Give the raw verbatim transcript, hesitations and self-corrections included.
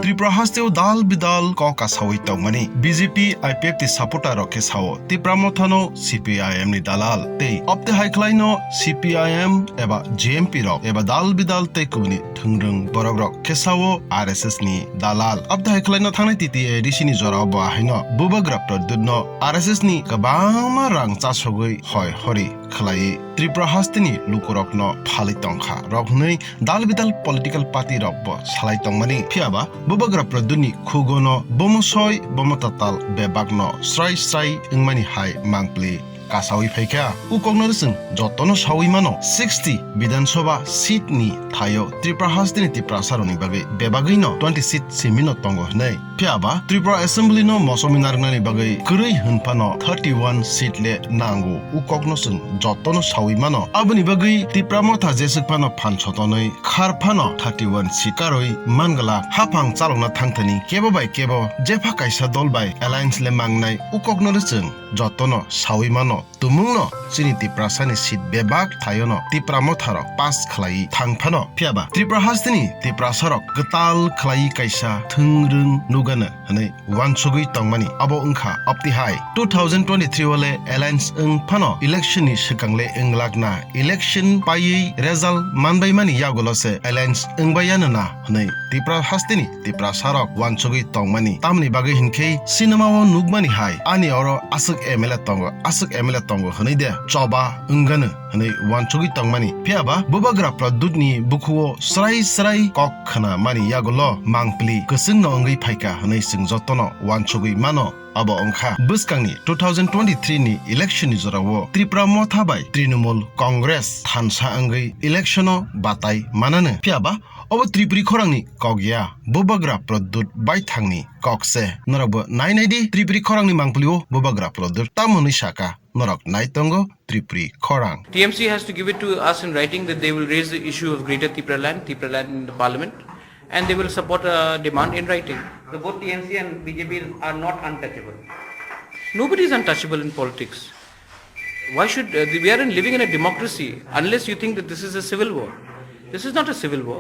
Tripura hasteo dal bidal kok kasawi tongmani B J P, I P F T supporter rok khe sao Tipra Mothano C P I M ni dalal tei opte hai khlaino C P I M eba G M P rok eba dal bidal tei kubuni thwngrwng borok rok khe sao R S S ni dalal. Opte hai khlaino thangnai T T A D C ni jorao bo ahaino Bubagra Pradyut no R S S ni kwbangma rang chasogwi hoi hori khlai Tripura hasteni lukurokno phalwi tongkha rok hwnwi dal bidal political party rok bo salai tongmani. Phiyaba Bubagra Pradyut ni khugono bomo soi bomo tatal bebakno srai srai wngmani hai mangpli kasawi phaikha. Ukokno rwchwng jotono sawi mano sixty Bidhan Sabha seat ni thaio Tripura hasteni Tiprasa rokni bagwi bebagwino twenty seat simino tongo hwnwi. Phiyaba Tripura Assembly no mosomi narwknani bagwi kwrwi hwn phano thirty one seat le nango, ukokno chwng jotono sawi mano. Aboni bagwi Tipra Motha jeswk phano phan sotonwi khar phano thirty one seat karwi manglak. Haphang chalokna thangthani kebo bai kebo jepha kaisa dol bai alliance le mangnai, ukokno rwchwng jotono sawi mano. Tumungno chini Tiprasani seat bebak thaiono Tipra Motharok pass khlaiwi thang phano, phiyaba Tripura hasteni Tiprasarok kwtal khlaiwi kaisa thwngrwng nugano hwnwi uansugwi tongmani. Abo wngkha opti hai two thousand twenty-three o le alliance wng phano election ni swkang le wnglakna, election paiwi result manbaimani yagulo se alliance wngbaiyano na hwnwi Tipra hasteni Tiprasarok uansugwi tongmani. Tamoni bagwi hinkhe cinema o nukmani hai, ani oro aswk M L A tongo, aswk M L A tongo hwnwi de choba wngano hwnwi uansugwi tongmani. Phiyaba Bubagra Pradyut ni bukhuo srai srai kok khna mani yagulo mangpli kwchwngno wngwi phaikha hwnwi chwng jotono uansugwi mano. Abo wngkha bwskangni two thousand twenty-three ni election ni jorao Tripura Motha bai Trinamool Congress thansa wngwi election o batai manano. Phiyaba obo Tripuri khorangni kok ya, Bubagra Pradyut baithangni kok se. Norokbo nai nai di, Tripuri khorangni mangpli o Bubagra Pradyut tamo hwnwi saka. Norok nai tongo Tripuri khorang. T M C has to give it to us in writing that they will raise the issue of Greater Tipraland, Tipraland in the parliament, and they will support a demand in writing. So both T M C and B J P are not untouchable. Nobody is untouchable in politics. Why should, uh, we are in, living in a democracy, unless you think that this is a civil war. This is not a civil war.